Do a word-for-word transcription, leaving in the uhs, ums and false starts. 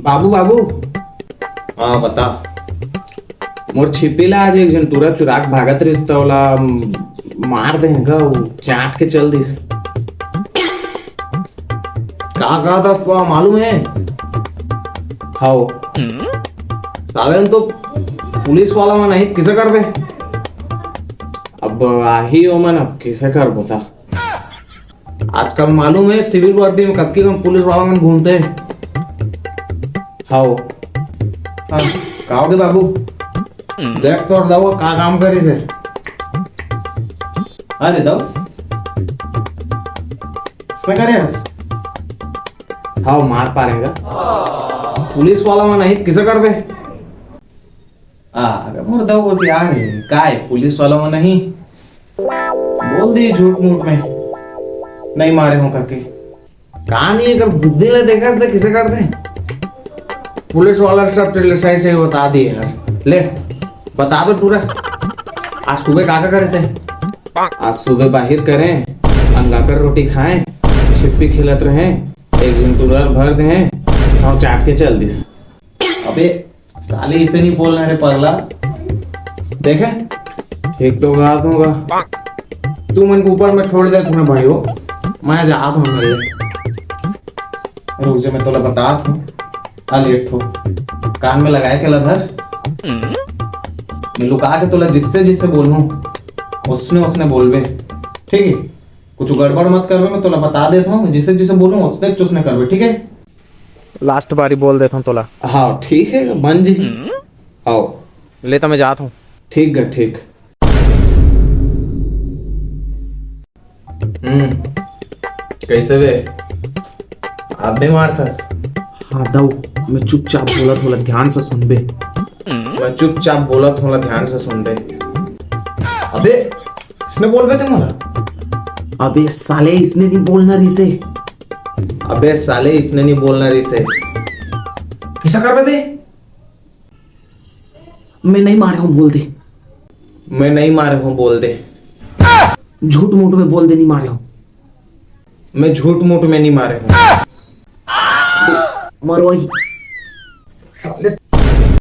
बाबू, बाबू। हाँ, बता। मोर छिपी ला आज एक झन टूरा चुरा के भागत रिहिस, त ओला मार दे हे गा, वो चाट के चल दिस। का कहा था, तुला मालूम है? हाओ। साले तो पुलिस वाला मन आही, किसे करबे? अब आही ओमन, अब किसे करबो ता? आजकल मालूम है, सिविल वर्दी में कतकी कन पुलिस वाला मन घूमते हैं। हाओ। हाँ, का होगे बाबू? देख तो दाऊ का काम करिस हे। अरे दाऊ, इसने करे हस? हाओ, मार पारेगा। पुलिस वाला मन आही, किसे करबे? आ, अरे मोर दाऊ होशियार हे, काय पुलिस वाला मन आही? बोल दिस झूठ मूठ में, नहीं मारे हों करके। का नहीं, एकर बुद्धि ला देखा त किसे करथे? पुलिस वाला सब चीज सही सही बता दिस हे। ले, बता तो टूरा, आज सुबह का का करे तैं? आज सुबह बाहिर करें, अंगाकर रोटी खाएं, छिप्पी खेलत रहें, एक झन टूरा ल भर देहें, अउ चाट के चल दिस। अबे साले, इसे नहीं बोलना रे पगला। देखे, ठीक तो कहा तूं गा। तुमन के ऊपर मैं छोड़ देथों ना भाई हो, मैं जात हों। रुक जा, मैं तोला बतात हों। आ ले, एक ठो कान में लगाए के ला धर। मैं लुका के तोला जिसे जिसे बोलहूं, ओसने ओसने बोलबे, ठीक हे? कुछ गड़बड़ मत करबे, मैं तोला बता देथों, जिसे जिसे बोलहूं, ओसने ओसने करबे, ठीक हे? लास्ट बारी बोल देथों तोला। हाँ, ठीक हे, बन जी। हाओ। ले त मैं जात हों। ठीक गा, ठीक। हम्म, कैसे बे? आप भी मारथस? हाँ दाऊ, मैं चुपचाप बोलत हों, ला ध्यान से सुनबे। मैं चुपचाप बोलत हों, ला ध्यान से सुनबे। अबे, इसने बोलबे ते मोला? अबे साले, इसने नहीं बोलना रिहिसे। अबे साले, इसने नहीं बोलना रिहिसे। किसे करबे बे? मैं नहीं मारे हों, बोल दे। मैं नहीं मारे हों, बोल दे। झूठ मूठ में बोल दे, नहीं मारे हों। मैं झूठ मूठ में नहीं मारे हों। मरवाही। साले,